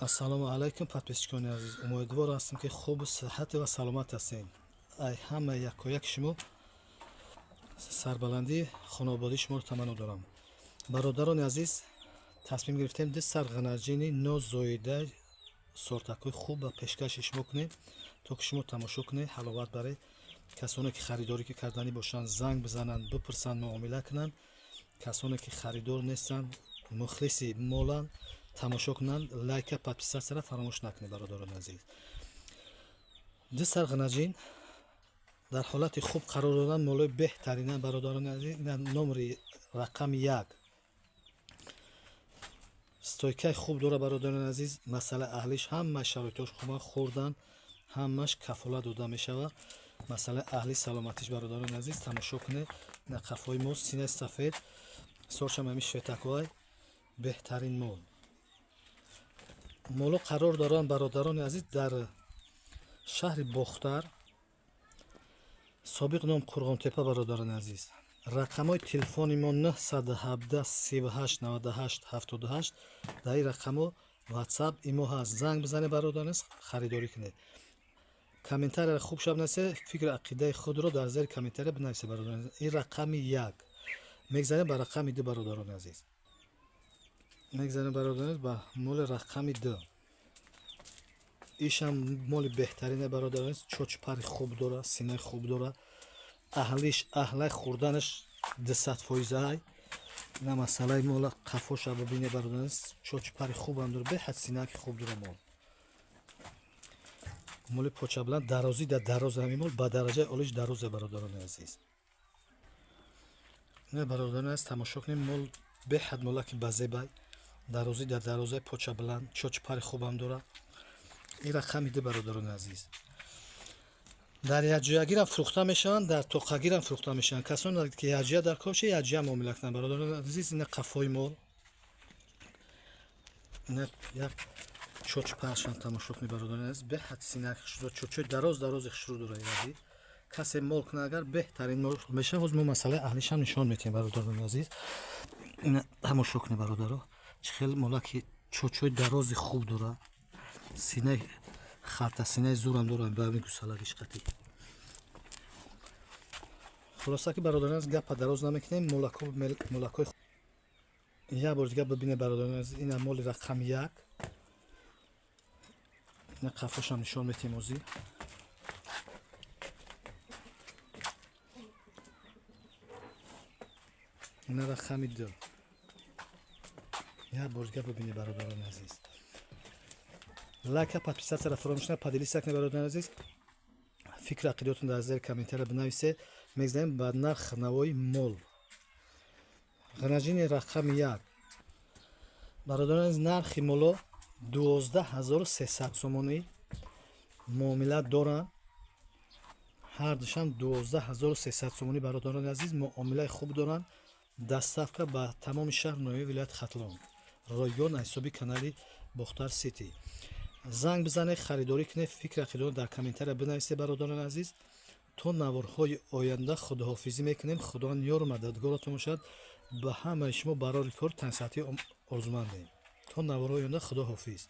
Ассалому алайкум, подписчикони азиз. Умедвор ҳастем, ки хубу сиҳату ва саломат ҳастем. Ай ҳама якояк шумо сарбаландии хонободии шуморо таманно дорам. Бародарони азиз, тасмим гирифтем ду сар ғанаҷини нозоида сортакҳои хуб ба пешкаши шумо кунем, то ки шумо тамошо кунед, ҳаловат баред. Касоне ки харидорӣ ки карданӣ бошанд, занг бизананд, бипурсанд, муомила кунанд. Касоне ки харидор нестанд, мухлиси моланд, тамошо кунанд, лайка, подписатсияро фаромӯш накунед, бародарони азиз. Ду сар ғанаҷин дар ҳолати хуб қарор доданд, молои беҳтаринанд, бародарони азиз. Ина номери рақами як стойкаи хуб дора, бародарони азиз. Масъала аҳлиш ҳама шароитош хуба, хӯрдан ҳамаш кафолат дода мешавад. Масъалаи аҳли саломатиш, бародарони азиз, тамошо кунед. Ина қафои мо синаи сафед, соршам ҳами шветакҳои беҳтарин мол. Моло қарор доранд, бародарони азиз, дар шаҳри Бохтар, собиқ ном Қурғонтепа, бародарони азиз. Рақамҳои телефони мо 917 38 98 78. Дар ин рақамҳо WhatsApp, имо ҳаст. Занг бизанед, бародарони азиз, харидорӣ кунед. Комментарияро хуб шаб нависед, фикру ақидаи худро дар зери комментария бинависед, бародарони азиз. Ин рақами як. Мегзарем ба рақами ду, бародарони азиз. Мегзарем, бародарони азиз, ба моли рақами ду. Ишам моли беҳтарине, бародарони азиз. Чочпари хуб дора, синаи хуб дора, аҳлиш аҳлай, хӯрданаш 200%-ай. Ина масъалаи мола қафоша бибине, бародарони азиз, чочпари хубам дора, беҳад синаки хуб дора мол. Моли почабланд, дарозӣ да дароз, ҳамин мол ба дараҷаи олиш дарозе, бародарони азиз. Ина, бародарони азиз, тамошо кунем, мол беҳад молаки базебай, дарозӣ да дарозай, почабланд, чочпари хубам дора. Ин рақами ду, бародарони азиз. Дар якҷоягирам фурӯхта мешаванд, дар тоқагирам фурӯхта мешаванд. Касоне ки якҷоя дар кор ши, якҷоя муомила кунанд, бародарони азиз. Ина қафои мол, ина як чочпаршам тамошо кунед, бародарони азиз, беҳад синак хушрӯ, чочои дароз дарози хушрӯ дора. Иради касе мол кунад, агар беҳтарин мол мешавад. Ҳоз мо масъалаи аҳлишам нишон метиҳем, бародарони азиз. Ина тамошо кунед, бародаро, чӣ хел молаки чочои дарози хуб дора, синаи халта, синаи зурам дора ба ҳамин гусалагиш қатӣ. Хулоса ки, бародарони азиз, гапа дароз намекунем. Молакҳои як бор дигар бибинед, бародарони азиз. Ина моли рақами як, ина қафошам нишон метиҳем ҳозир. Ина рақами ду, як бор дигар бибинед, бародарони азиз. Лайка, подписатсияро фаромӯш накунед, поделиться кунед, бародарони азиз. Фикру ақидаотон дар зери комментария бинависед. Мегзарем ба нарх навои мол. Ғанаҷини рақами як, бародарони азиз, нархи моло 12 300 сомонӣ, муомила доранд. Ҳардушам 12 300 сомонӣ, бародарони азиз, муомилаи хуб доранд. Доставка ба тамоми шаҳр, ноҳияи вилояти Хатлон ройгон аз ҳисоби канали Бохтар Сити. Занг бизанед, харидорӣ кунед, фикр ақидаро дар комментария бинависед, бародарони азиз. То наворҳои оянда худоҳофизӣ мекунем. Худованд ёру мададгоратон бошад. Ба ҳамаи шумо барори кор, тансиҳатӣ орзумандем. То наворҳои оянда худоҳофиз.